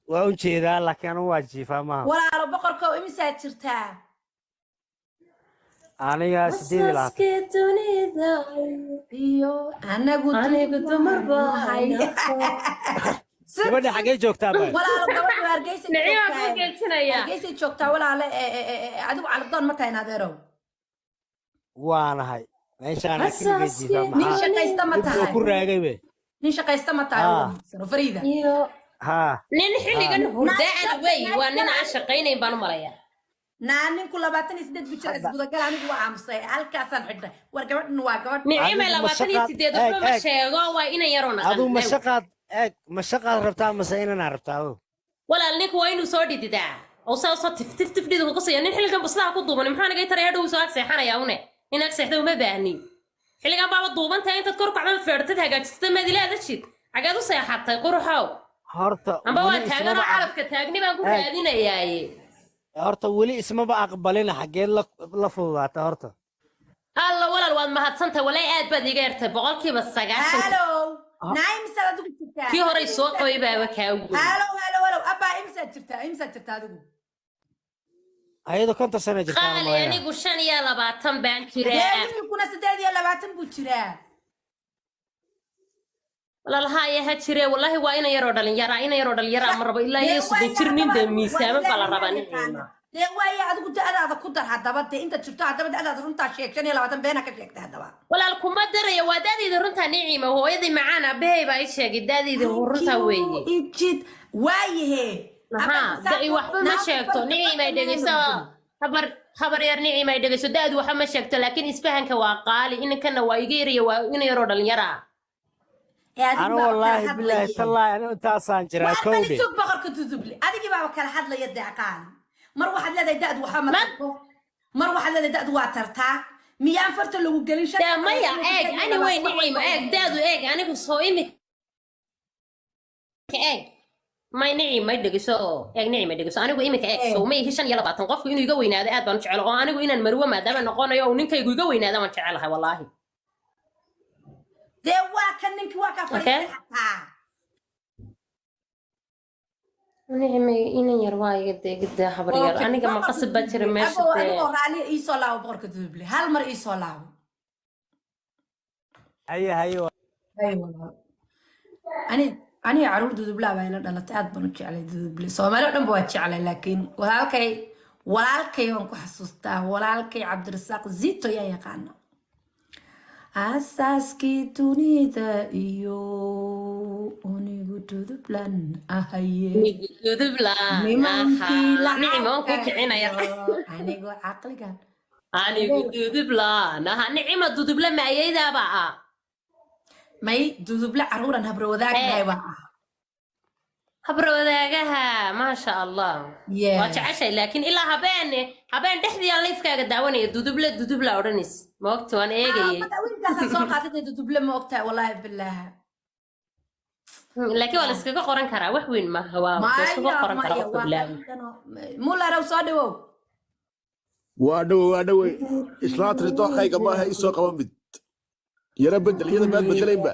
Waa u jeedaa, laakiin anigu waa jiifaa maaha. Walaalo boqorkow, imisaad jirtaa? Aniga 28. Asaaskii dunida iyo anagu anigu dumar nahay. baan. Gabadha xaggee joogtaa bay? Walaalo, gabadhu Hargeysay Nicimaa joogtaa. kuu geejinaya. Hargeysay joogtaa walaale. Adigu calabdoon ma tahay, adeerow? Waanahay, meeshaana keligay jiifaa. Nin Maxaa shaqaysta ma dib oo tahay? ku raagay be? Nin shaqaysta ma tahay oo Haa. wanaagsan oo fariida? Iyo Haa. nin xilligan hurdaana wey, waa nin aan shaqaynayn baan u malayaa. Naa ninku 28 buu jira. Isgudagal anigu waa aamusay, halkaasaan xidhay. War gabadhan waa gabadh. Nicime Adigu ma 28 eeg, waxba ma eeg. sheego, waa inan yaroo naqan. Aduu ma shaqaad, eeg, ma shaqaad rabtaa mase inanaa rabtaa aduu? Walaal, ninku waa inuu soo dhididaa oo saa soo tif tif tif dhididku ku siiya. Nin xilligan bustaha ku duuban maxaa naga taraya? Hadhow soo ag seexanaya une nin ag seexda uma baahni. Xilligan baaba duuban tahay, intaad kor kacdan feertad hagaajisata maad ilaada jid xageed u seexatay, quruxow? Horta amba weli waan taaganoo ismaba calafka taagni baan ku Eeg. raadinayaaye. Horta weli ismaba aqbalina, xaggeed la fududaata horta? Alla walaal, waad mahadsantahay, walaahi aad baad iga yartay 90%. Halo, naa imisaad adigu jirtaa? Kii horey soo qabay baaba kaa weyn. Halo, halo, halo, abbaa, imisaad jirtaa? Imisaad jirtaa adigu? Ayadoo 50 sano jirtaa. Qaali. Malaya. Anigu 25 baan Dee jiraa. Wiilkuna 28 buu jiraa. Walaal, haya ha jire, wallaahi waa ina yaroo dhalinyara, ina yaroo dhalinyara ma rabo ilaa iyo Dee 30 waaya jir nin haddaba dee adigu miisaaman waa baa la ilaahay rabaa nin yaqaana. ciima. Dee waaya, adigu da'daada ku dar haddaba, dee inta jirto haddaba da'daada runtaa sheeg. 25 beena ka sheegtay haddaba. Walaal, kuma daraya, waa da'dayda runtaa. Niciima, hooyadii macaan, aabbahay baa ii sheegay da'dayda runtaa weeye. Ijid waayahe. Maxaa da'i waxba ma sheegto. Niciimay dhegeyso, habar habar yar, Niciimay dhegeyso, da'du waxba ma sheegto, laakiin isfahanka waa qaali. Inankana waa iga yaraya, waa ina yaroo dhalinyara ah. Anu wallaahi bilaahi tallaahi, anu intaasaan jiraa kowdhe. Sug, boqorka duduble, adigii baaba kala hadlaya deeqaan. Mar waxaad leedahay da'du waxba ma tarto, mar waxaad leedahay da'du waa tartaa. Miyaan farta lagu gelin shan Daa maya, iyo eeg 28 anyway wax Niciima, walba eeg da'du, eeg anigu soo imika eeg may Nicima dhegeyso, eeg Nicima dhegeyso, anigu imika eeg soo ma ihi 25. Qofku inuu iga weynaado aad baan u jecel, oo anigu inaan marwo maadaama noqonayo oo ninkaygu iga weynaado waan jecelahay wallaahi. Dee waa kan ninkii waa kaa Okay. fadhiistay xataa. Nicima, inan yar waa iga deegida, habar yar. Okay, aniga ma boqorka qasab baa jira duduble meesha aboo dee. Adigoo raalliya iisoo laabo, boqorka duduble, hal mar iisoo laabo. Haye, haye. Ay walaal. Ani aniga caruur dudublaa baa ila dhalatay, aad baan u jeclay duduble. Soomaali oo dhan ba waa jeclay, laakiin walaalkay, walaalkay waan ku xasuustaa, walaalkay Cabdirasaaq Zito yaa yaqaana. Asaaskii dunida iyo anigu dudublan ahaye. Dudublaan nimankii ahaa Nicima, waan kuu lacagta kicinaya. iyo anigu caqligan. Anigu dudublaan ahaa. Nicima, duduble ma ayaydaaba ah? May, duduble caruuran habro wadaagnahay Ee. baa ah. Habra wadaagaha, maasha Allah, waa Yes. jeceshay, laakiin ilaa habeen habeen dhexdii aan live-kaaga daawanaya, duduble dudubla odhanays, ma ogta, waan eegayay. Wiilkaasaa soo qaadatay duduble, ma ogtahay? Wallaahi bilaaha. Laakiin waa la iskaga qoran karaa, wax weyn maaha, waa la iskaga maya qoran karaa maya qofka waa bilaawi. Mularow, soo dhawow. Waa dhowe, waa dhowe. Islaanta ridooxayga maaha, isoo qaban mid yara bedel, iyada maad bedelaynba.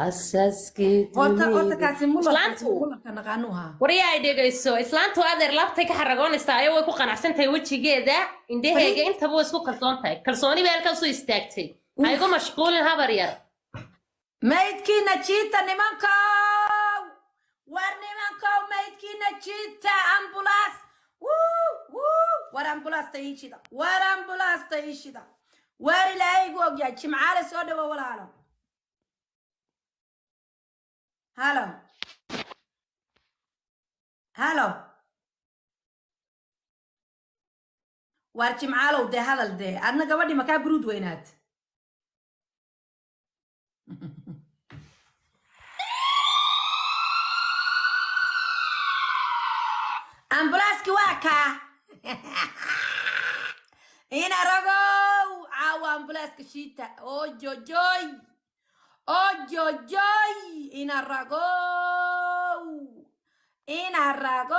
Asaaskii horta horta dunida kaasi mularkaasi islaantu mularka naqaanuha. Waryaa, ay dhegayso, islaantu adeer laabtay ka xaragoonaysaa ayo, way ku qanacsan tahay wejigeeda, indhaheega, intaba way isku kalsoon tahay, kalsooni bay halkaas u istaagtay. Ha igu mashquulin, habar yar. Maydkiina jiita nimankow, war nimankow, maydkiina jiita, ambulaas. Wuu wuu, war ambulaasta ii shida, war ambulaasta ii shida, waar ilaahay igu ogyahay. Jimcaale, soo dhawo walaalo. Halo, halo, waar Jimcaalow, dee hadal dee adna. Gabadhi makaa buruud weynaad. Ambulaaski waa kaa ina ragow, caawa ambulaaska shiita ojojoy ojojoy, ina ragow, ina ragow.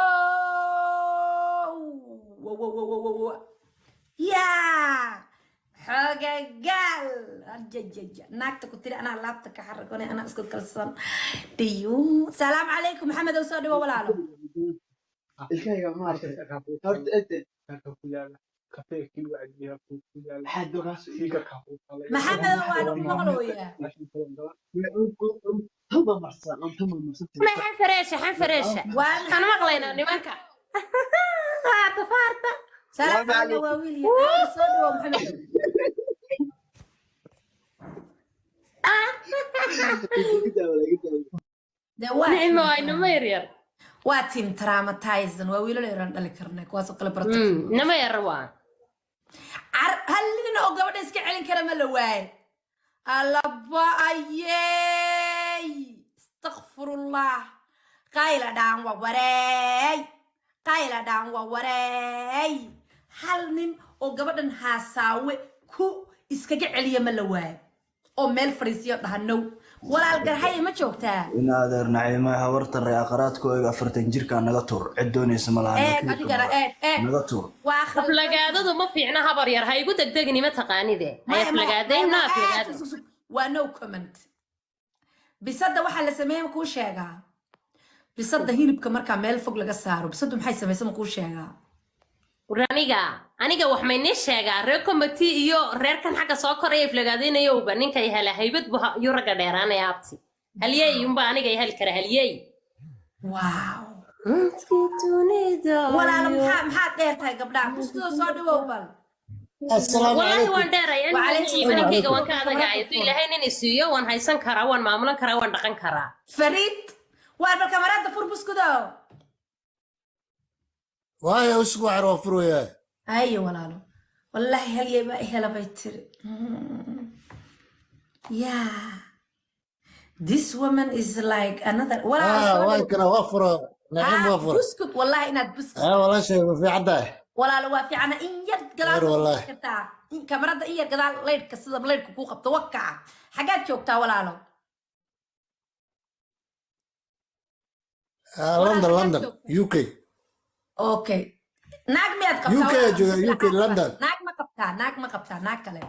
Wo, wo, wo, wo, wo, wo. Yaa. Xogagaal. Ajajaja. Naagta ku tiri anaa laabta ka xaragonay, anaa isku kalsoon. Dhiyu. Salaamu calaykum Maxamed, ow soo dhiwo walaalo. Ilkahayga maaragtay horta ede Maxamed, waa lagu maqlooyaa. Taba marsan cunto ma marsan. Ma xanfareesha xanfareesha. Waa Waxaan maqlaynaa nimanka. Faarta faarta. Salaam calaykum, waa wiil yar. Soo dhiwo Maxamed. Dee waa Nicmo waa inama yaryar. Waa team traumatized, waa wiilal yaraan dhali karnay kuwaasoo kale protection. Inama yar waa. Hal nin oo gabadha iska celin kara ma la waaye? Alaba ayey, istakfirullah, qayla dhaan waa wareey, qayla dhaan waa wareey. Hal nin oo gabadhan haasaawe ku iskaga celiya ma la waaye oo meel fadhiisiyo dhaha now? Walaal Garxaye, ma joogtaa? In adeer Naciima, habarta ree aqraadku eeg, 40 jirkaa naga tur, cid doonaysa ma laha. Eeg adigana, eeg eeg. Naga tur. Waa khaldan. Aflagaadadu ma fiicna habar yar, ha igu degdegni, ma taqaanide. Hay Maya, maya, aflagaadayn maya, na maya, aflagaado. Sug, sug. Waa no comment. Bisada waxaa la sameeyey ma kuu sheegaa? Bisada hilibka markaa meel fog laga saaro, bisadu maxay samaysa ma kuu sheegaa? War aniga wax maynii sheegaa, reer committee iyo reerkan xagga soo koraya aflagaadaynayowba, ninkay hela haybad bu iyo ragga dheeraanaya abti halyey unba aniga i heli kara halyey. Wow, walaalo, maxaad dheer tahay gabdhaha? Buskudoo soo dhawow bal. السلام Wallaahi عليكم. waan dheeray. وعليكم السلام. Ninkayga waan ka adagaya. Hadduu Ilaahay nin isiiyo, waan haysan karaa, waan maamulan karaa, waan dhaqan karaa. Fariid waar, bal kamarada fur buskudo. واي اسبوع وفر وياي. Haye walaalo, wallaahi halyey baa i hela bay tiri. Yeah, this woman is like another walaalo. اه Soo dhawow. وين كنا وفر نعيم. Ah, وفر. Buskud, wallahi inaad buskud. اه والله شيء في عداه. Walaalo, waa fiicana in yar gadaal Khayr ma wallahi. kartaa in kamarada in yar gadaal laydhka, sida laydhka kuu qabto wakaca. Xaggaad joogtaa walaalo? آه Walaalo, لندن. xaggaad لندن. joogtaa? يو كي. Okay, naag miyaad qabtaa UK walaalo? jooga, Mise UK, lacag qabtaa? London. Naag ma qabtaa? Naag ma qabtaa? Naag kale?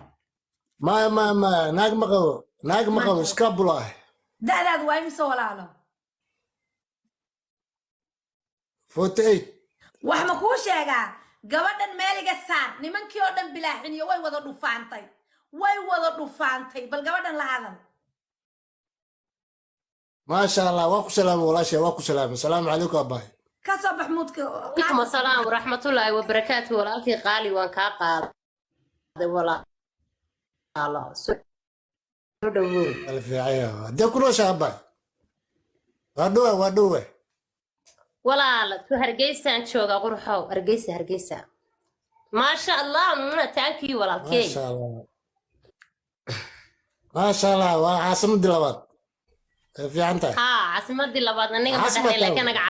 ما ما ما ناق ما قبو، naag ma qabo, iskaabula ah. Da'daadu waa imise walaalo? 48. Wax ma kuu sheegaa? Gabadhan meel iga saar. Nimankii oo dhan bilaaxiniyo way wada dhufaantay, way wada dhufaantay. Bal gabadhan la hadal. Maasha Allah, waa ku salaamay walaashay, waa ku salaamay. Asalaamu calaykum abaay. Ka soo bax muudka. Calaykum asalaam waraxmatullaahi wabarakaatu walaalkii qaali, waan kaa qaaday walaalo, soo dhawow. Ala fiicaya, hadee ku noosha abaay? Waa dhowe, waa dhowe. Walaala tu Hargeysaan jooga qurxow, Hargeysa, Hargeysa, maasha Allah, thank you walaalkey. Maasha Allah, maasha Allah, waa caasimadii labaad. Way fiican tahay. Haa, caasimadii labaad aniga ma Caasimad dhahnay laakiin tahay. anaga.